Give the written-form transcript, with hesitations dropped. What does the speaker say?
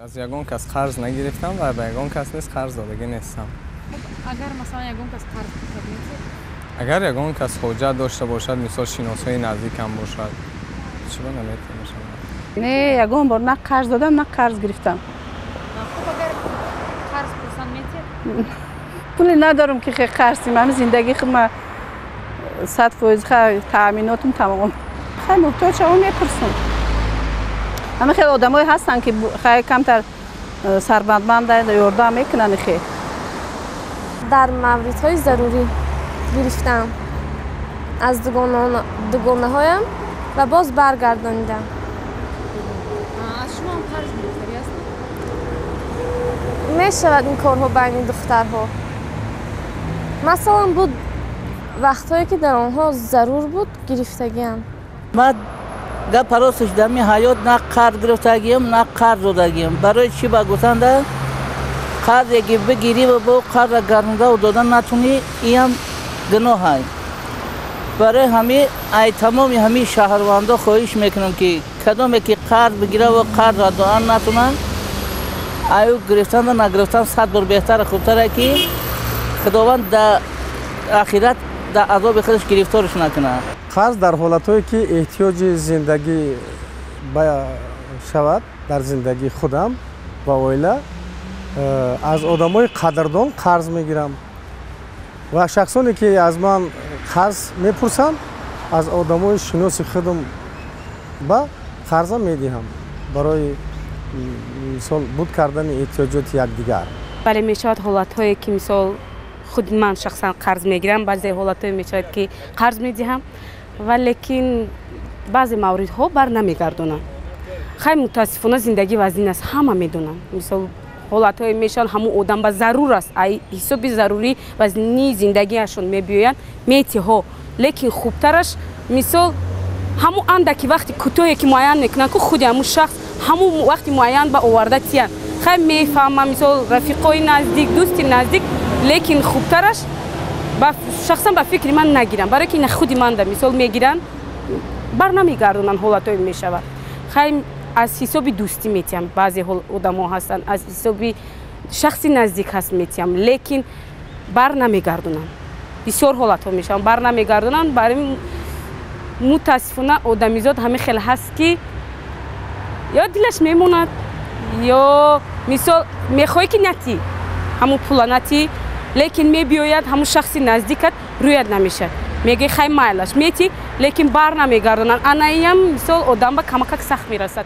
Аз ягон кас қарз нагирифтам ва ба ягон кас низ қарз додагӣ нестам. Агар масалан ягон кас қарз диҳад, метиҳед? Агар ягон кас ҳоҷат дошта бошад, мисол шиносои наздикам бошад, чиба наметавонам? Не, ягон бор на қарз додам, на қарз гирифтам. Хуб, агар қарз пурсанд, метиҳед? Пуле надорам, ки қарз дим. Ҳами зиндагии худ ма 100% таъминотум тамом. Хай, муҳтоҷ шавам, мепурсам. Ҳама хеле одамое ҳастанд, ки хай камтар сарватманд, ёрдам мекунанд хе. Дар мавридҳои зарурӣ гирифтам аз дугонаҳоям ва боз баргардонидам. Аз шумо ҳам қарз гирифтагӣ ҳастанд? Мешавад ин корҳо байни духтарҳо. Масалан, буд вақтҳое, ки дар онҳо зарур буд, гирифтагиам. Ман гап росташ, дар ми ҳаёт на қарз гирифтагиам, на қарз додагиам. Барои чӣ ба гуфтанда, қарзе ки бигирӣ ва бо қарза гардондаву додан натунӣ, иам гуноҳай. Барои ҳами ай тамоми ҳами шаҳрвандо хоҳиш мекунам, ки кадоме ки қарз бигира ва қарзра додан натунанд, аю гирифтанда нагирифтан 100 бор беҳтара, хубтара, ки Худованд дар ахират дар азоби худаш гирифторш накунад. Қарз дар ҳолатҳое, ки эҳтиёҷи зиндагӣ шавад, дар зиндагии худам ва оила, аз одамои қадрдон қарз мегирам ва шахсоне, ки аз ман қарз мепурсанд, аз одамои шиноси худам ба қарзам медиҳам барои мисол буд кардани эҳтиёҷоти якдигар. Бале, мешавад ҳолатҳое, ки мисол худи ман шахсан қарз мегирам, баъзе ҳолатҳое мешавад, ки қарз медиҳам, ва лекин баъзе мавридҳо бар намегардонанд. Хай, мутаассифона, зиндагӣ вазнин аст, ҳама медонанд. Мисол, ҳолатҳое мешаванд, ҳамун одам ба зарур аст, ай ҳисоби зарурӣ вазнии зиндагиашон мебиёянд, метиҳо, лекин хубтараш, мисол, ҳамун андаки вақти кӯтоҳе, ки муайян мекунанд, ку худи ҳамун шахс ҳамун вақти муайян ба оварда тиянд. Хай, мефаҳмам, мисол, рафиқои наздик, дӯсти наздик, лекин хубтараш шахсан ба фикри ман нагирам, барое ки худи манда мисол мегиранд, бар намегардонанд, ҳолатҳое мешавад. Хай, аз ҳисоби дӯстӣ метиҳам, баъзе одамо ҳастанд, аз ҳисоби шахси наздик ҳаст, метиҳам, лекин бар намегардонанд. Бисёр ҳолатҳо мешаванд, бар намегардонанд. Барои мутаассифона, одамизод ҳамин хел ҳаст, ки ё дилаш мемонад, ё мисол мехоҳӣ, ки натӣ, ҳамун пула натӣ, лекин мебиёяд ҳамун шахси наздикат, рӯят намешавад, мегӯи: «Хай, майлаш», метӣ, лекин бар намегардонанд. Анаиам мисол одам ба камакак сахт мерасад.